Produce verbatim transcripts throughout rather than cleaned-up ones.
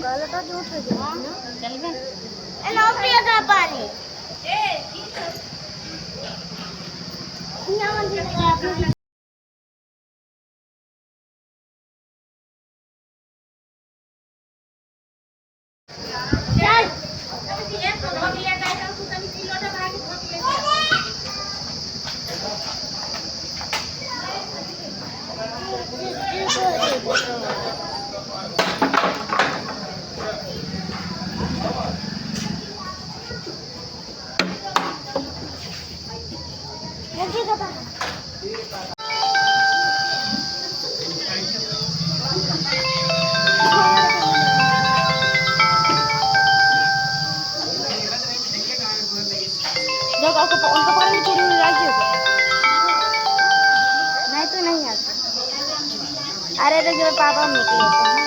गलत है, झूठ है, झूठ है। चल बे। ए, लो, पिया का पानी। देखो, उनको प-, उनको पकड़ के चूड़ी उड़ी डाल दियो। नहीं तो नहीं आता। अरे, तो जो पापा निकले तो हैं।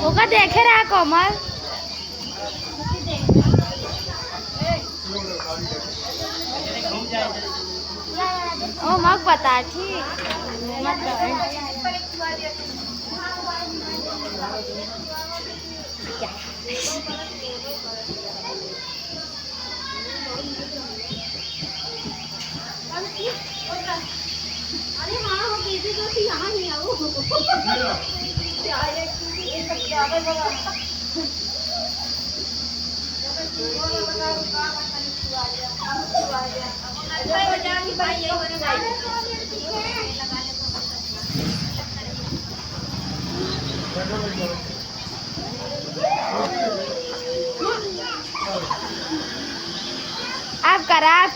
ओका देखे रहा कोमल। ओ मग बता, ठीक। अरे हाँ, वो दीदी जो थी, यहाँ नहीं आओ। आप करा, आप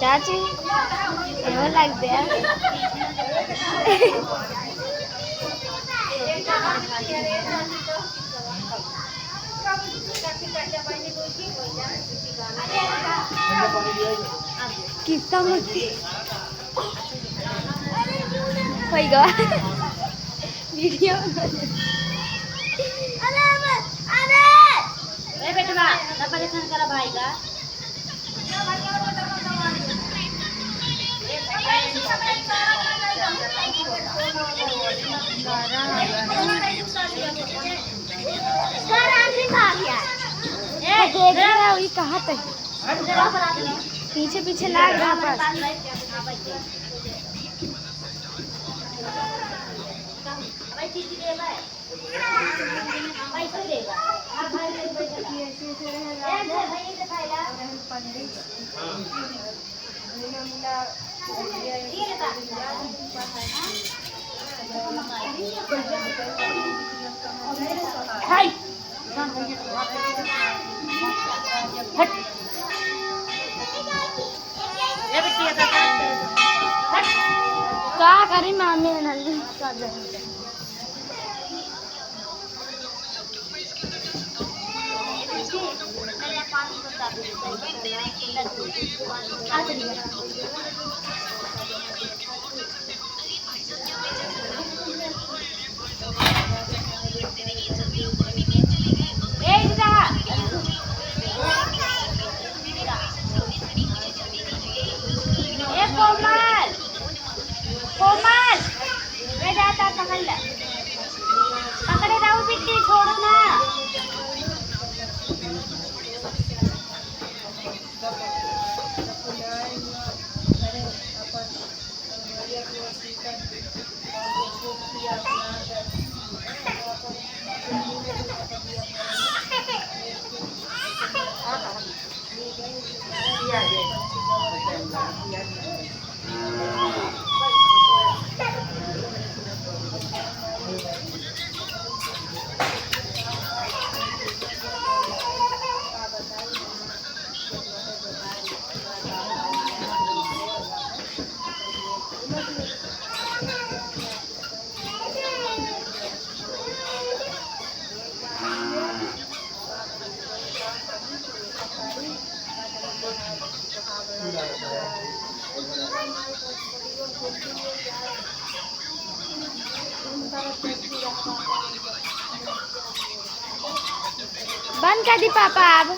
चाची, एहो लगते हैं। कितना मूर्ति। होई गवा। वीडियो। अरे, अरे, अरे। ए बेटवा, ना परेशान करा भाई का। देख रहा हूँ, ये कहाँ तक पीछे पीछे लाग रहा बस। हाय। हट। ए बिटिया, का, का करी मामी है ना, का करी? ए, इधर आ। ए, कोमल, कोमल, ले जाता पकड़ ले। पकड़े रहो बिट्टी, छोड़ो ना। बंद कर दी पापा अब।